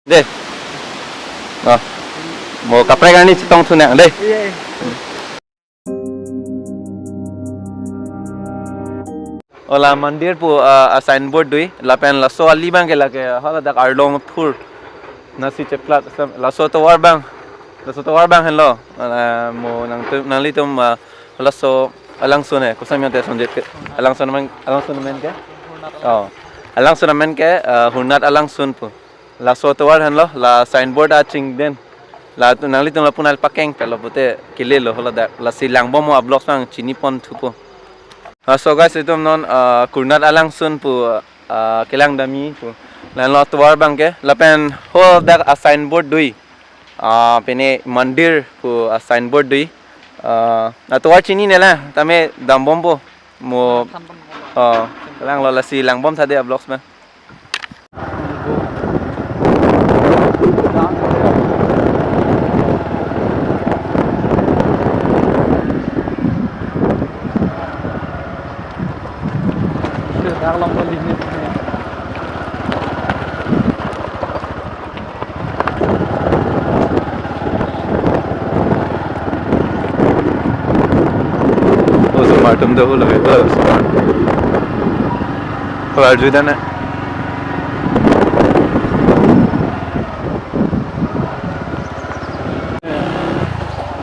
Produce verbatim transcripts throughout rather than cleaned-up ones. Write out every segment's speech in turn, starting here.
Dei. Oh. Mo kaprek arni chetong thu nang dei. Iya, iya. Ola mandir pu, ah, a signboard dui, lapen laso ali abang ke lake haladak arlong thur. Nasi cheplak sam-, laso tovar abang. Laso tovar abang henlo. Ah, mo nangtum, nanglitum, ah, laso alangsun eh, kosam yang te Sonjit ke. Alangsun amen, alangsun amen ke? Oh. Alangsun amen ke, ah, Hurnat Alangsun pu. Laso tovar henlo, la signboard achingden. La tu nanglitum lapu nal pakeng pelo pute kile lo haladak. Lasi langbom mo a-vlogs abang chinipon thupo. Ah, so guys, itum non, ah, Hurnat Alangsun pu, ah, kelang dami pu. Lahenlo tovar abang ke, lapen haladak a signboard dui. Ah, pine mandir pu a signboard dui. Ah, atovar chinine lang, tame dambompo. Mo, ah, langlo lasi langbom tha dei a-vlogs abang. Oh, so martum do lo, eh, bro. Ko arju dana.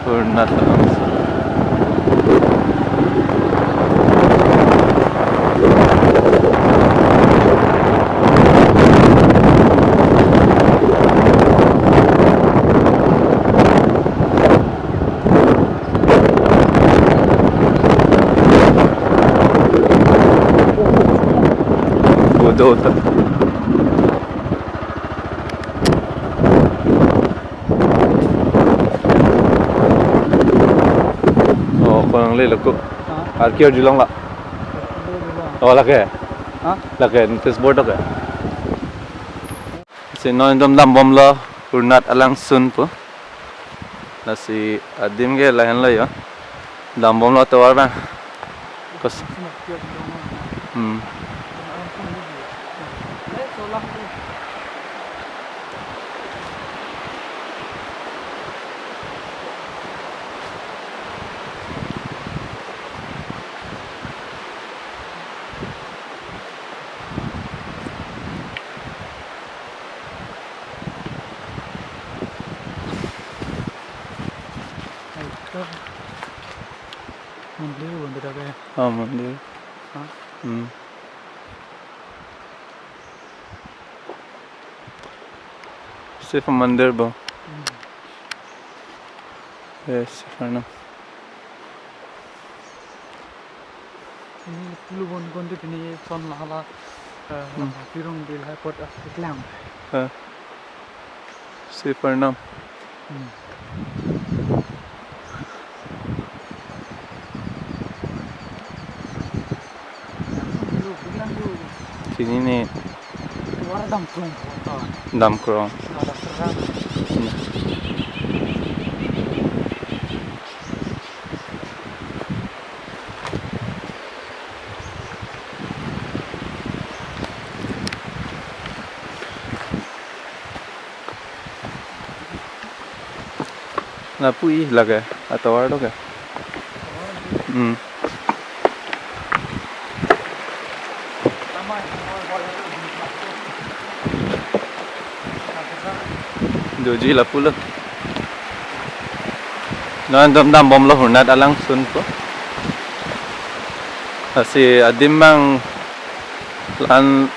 Hurnat Alangsun. Bodo ta. Oh, ko nanglelo ko. Ha? Arki arjulong la. Arjulong. Oh, lake. Ha? Lake, notice board lake. Si non itum dambomlo, Hurnat Alangsun pu. Lasi adim ke lahenlo yo. Dambomlo tovar abang. Kos-, hmm. Mandir, mandir apa ya? Oh, mandir. Hah? Hmm. Shiv mandir bo. Hmm. Yes, Shiv arnam. Ini pulo bon kon tu pini son lahala, eh, hmm, pirong bil hai pot as iklang. Eh. Shiv arnam. Hmm. Chinine. Tovar dam krong. Dam krong. Ada serang. Hmm. Lapu-i lake, atovar lake. Hmm. Doji lapulo. Non itum dambomlo Hurnat Alangsun pu. Lasi adim abang lan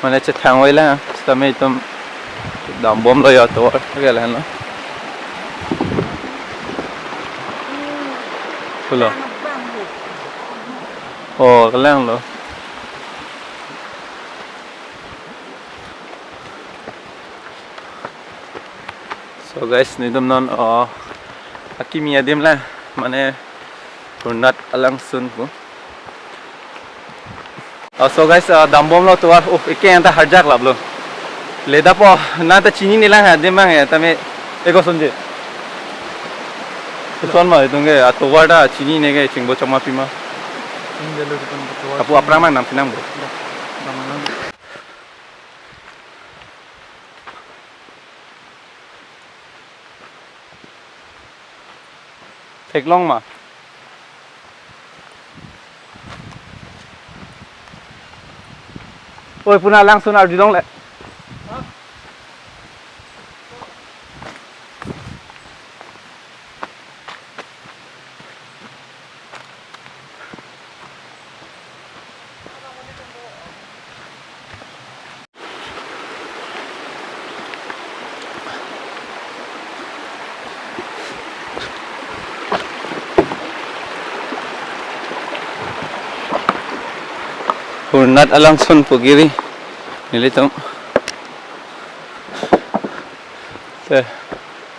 mane chethang wai lang, sitame itum dambomlo yo tovar ke lahenlo. Pulo. Oh, kelanglo. So guys, netum non, oh, akimi adim la, mane Hurnat Alangsun pu. Oh, so guys, uh, dambomlo tovar, oh, eke anta harjak laplo. Ledapo, nangta chinine lang ha, adim abang ya, tame eko Sonjit. Koson ma itum ke, atovar ta chinine ke, chingbo chokma pima. Ini jalur depan betul. Apu aphrang ma nangpinang bo. Dah, dah malam. Theklong ma? Oi, puna langsun arjulongle. Hurnat alangsun pu giri nelitum. Te,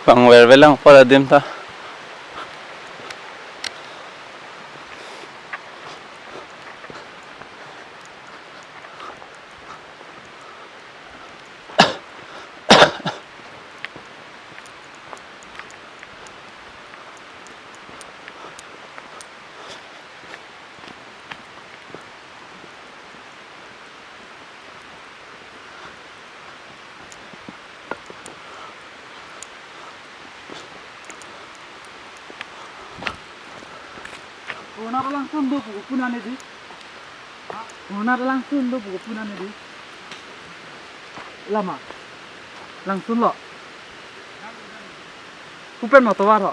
pangvervelang pora adim ta. Hurnat alangsun do pu puna ne di. Hurnat alangsun do pu puna ne di. Lama. Langsun lo. Kupen mo tovar ho.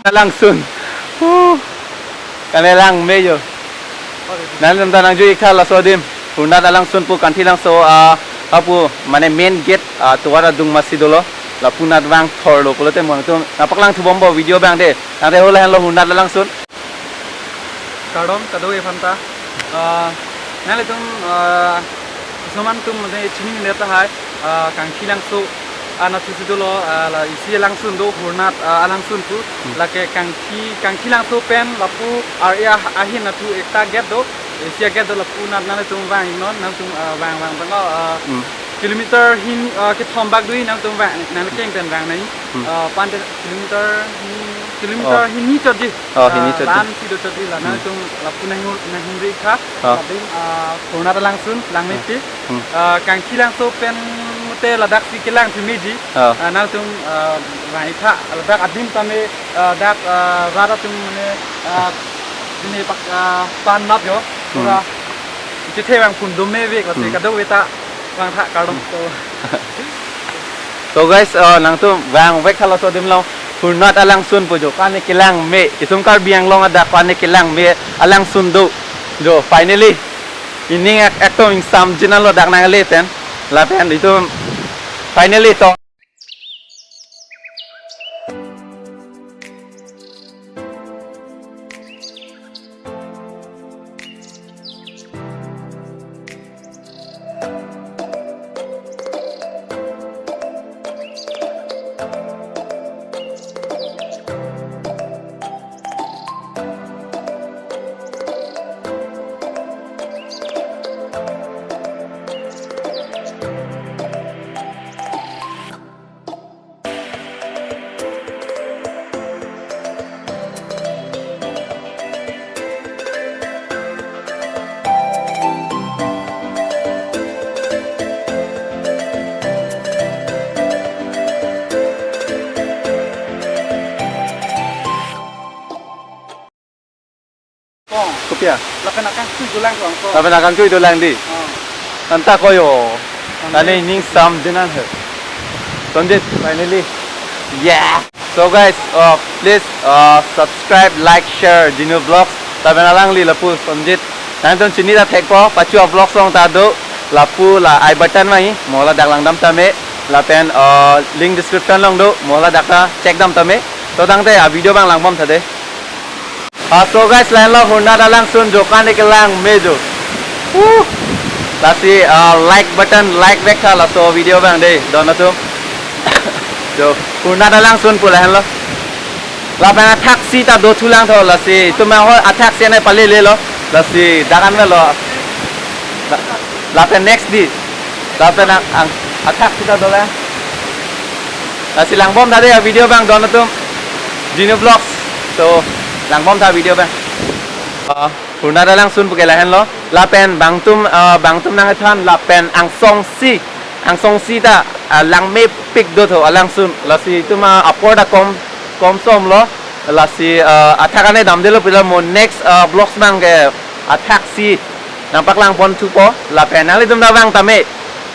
Alangsun. Huh. Kane lang mejo. Nangtum ta nangju ik tha laso adim. Hurnat alangsun pu Kangthilangso, ah, apu mane main gate, ah, tovar adung masi dolo. Lapu nat vangthor lo pulote mo nangtum nangpaklang thubompo video abang de. Tangte hula henlo Hurnat alangsun. Kardom kadokave aphanta. Ah, nanglitum, ah, kisuman atum mane chinine tahai, ah, Kangthilangso anatthu si dolo, ah, la isi alangsun do Hurnat, ah, alangsun pu. Hmm. Lake Kangthi, Kangthilangso pen lapu ar-e ahin anatthu ekta gate do, isi agate do lapu nat nanglitum vang-iknon, nangtum, ah, vang vang vang, ah, Hmm. kilometer hini, ah, kethom bak do-i nangtum vang, nangli keng pen vang nai. Hmm. Ah, pante kilometer hini, kilometer Oh. hini chotji. Oh, hini Ah, chotji. Lam si do chotji la, Hmm. nangtum lapu nanghur-, nanghumri ik tha. Ah. Lapen, ah, Hurnat alangsun, lang Hmm. mete. Hmm. Ah, Kangthilangso pen mute ladak si kelang thumiji. Ah. Ah, nangtum, ah, vang ik tha, ladak adim tame, ah, dak, ah, rat atum mane, ah, ini pak, ah, pan nap jo. Hmm. Pura chethe vangphun dome vek lasi Hmm. kadokave ta vang tha kardom. Hmm. So. So guys, uh, nangtum vangvek tha laso adim along Hurnat alangsun pu jo. Kane kelang me. Itum Karbi Anglong adak kane kelang me alangsun do. Jo, finally. Ining ek, ekdom ingsamjin lo dak nangle pen. Lapen itum finally to. Kopi ya? Lapen akangtui dolang ko. Lapen akangtui dolang di. Oh. Anta koyo. Amen. Tane ining samjin an he. Sonjit, finally. Yeah. So guys, uh, please, uh, subscribe, like, share Genu Vlogs. Lapen alangli lapu Sonjit. Nangtum chini ta thekpo, pachu a-vlogs along ta do. Lapu la I button mai, mo ladak langdam tame. Lapen, uh, link description along do, mo ladak ta check dam tame. To tangte a-video abang langbom tha de. Ah, so guys, lahenlo Hurnat alangsun jo, kane kelang me jo. Uh. Lasi, ah, like button, like vek tha laso video abang de, don atum. Jo, Hurnat alangsun pu lahenlo. Lapen athak si ta do thulang tho, lasi itum ahoi athak si ane palele lo. Lasi dakan me lo. La-, lapen next di. Lapen ang, ang athak si ta dolang. Lasi langbom tha de a-video abang don atum. Genu Vlogs. So, langbom tha video abang. Ah, Hurnat alangsun pu ke lahenlo. Lapen bangtum, ah, bangtum nangkethan lapen angsong si. Angsong si ta, Alang mepik do tho alangsun. Lasi itum apor ta kom, kom somlo. Lasi, ah, athak ane damdelo pila mo next, ah, vlogs abang ke athak si nangpaklang pon thupo. Lapen nanglitum ta vang tame.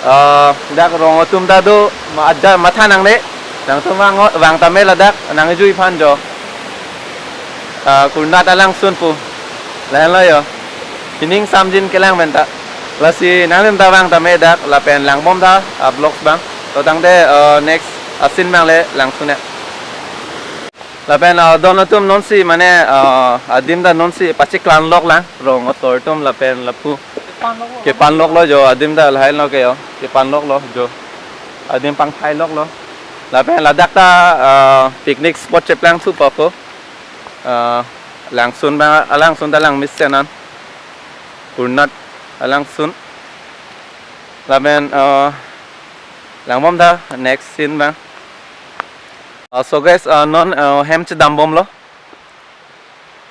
Ah, dak rong atum ta do ma-, aja matha nangne. Nangtum vang, vang tame ladak nang ejui aphan jo. Ah, Kurnat alangsun pu. Lahenlo jo. Hining samjin kelang pen ta. Lasi nanglitum ta vang tame dak lapen langbom ta, ah, vlogs abang. To tangte, ah, next, ah, scene abang le langsun ya. Lapen, ah, don atum nonsi mane, ah, adim ta nonsi pacheklan lok lang rong asor atum lapen lapu. Kepan loklo jo adim ta lahai lo ke jo. Kepan loklo jo. Adim pangthai loklo. Lapen ladak ta, ah, picnic spot cheplang thupo ko. Ah, langsun abang, alangsun ta lang mesen an. Kurnat alangsun. Lapen, ah, langbom ta next scene abang. Ah, so guys, ah, non, ah, hem chedambomlo.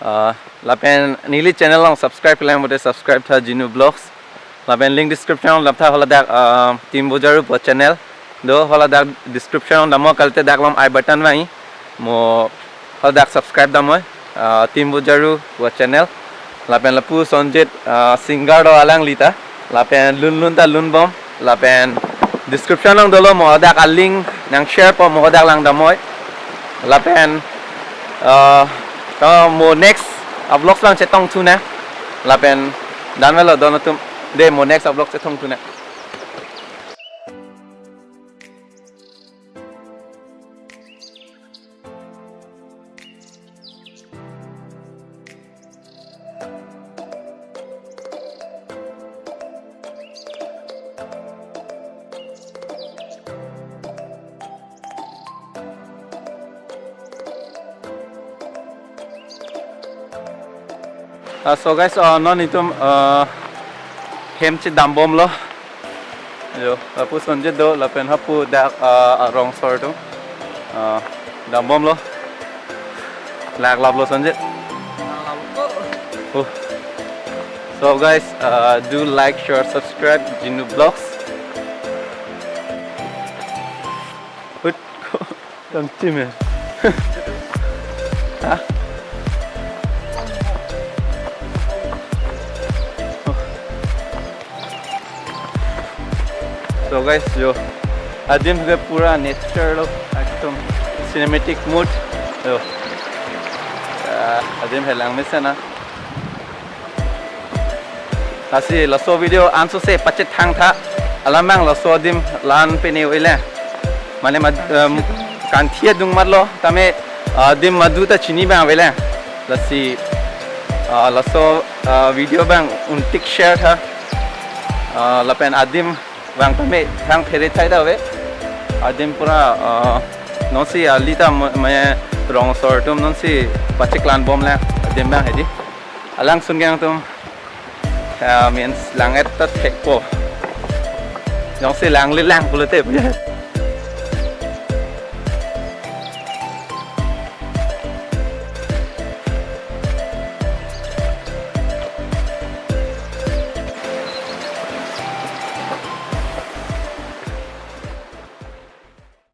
Ah, lapen neli channel along subscribe lang pute subscribe tha Jinu Vlogs. Lapen link description along dam tha haladak, ah, Team Bojaru pu channel. Do haladak description along damlo kalite dak lom I button vangji. Mo haladak subscribe damnoi, ah, Team Bojaru pu channel. Lapen lapu Sonjit, ah, singer do alangli ta. Lapen lun lun ta lunbom. Lapen description along dolo mo hadak a-link nang share po mo hadak lang damnoi. Lapen, ah, to mo next, ah, vlogs abang chetong thunang. Lapen dan velo don atum de mo next, ah, vlog chetong thunang. Ah, so guys, ah, non itum, ah, hem chedambomlo. Jo, lapu Sonjit do, lapen hapu dak, ah, arong asor atum. Ah, dambomlo. Laklaplo Sonjit. Oh. So guys, uh, do like, share, subscribe Jinu Vlogs. Hut, ko, dam tim ya. Hah? So guys, jo, adim ke pura nature lo, ekdom cinematic mood. Jo, ah, adim helang mesen an. Lasi laso video ansose pachethang tha, alam abang laso adim la-an pene oi le. Mane mad-, em, kangthi adung matlo, tame, ah, adim madu ta chini abang ave le. Lasi, ah, laso, ah, video abang untik share tha. Ah, lapen adim vang tame thang phere thai ta ave. Adim pura, ah, nonsi ali ta ma-, mane rong asor atum nonsi pacheklanbom le adim abang hedi. Alangsun ke nangtum, ah, means lang-et ta thekpo. Jongsi langle lang pulote.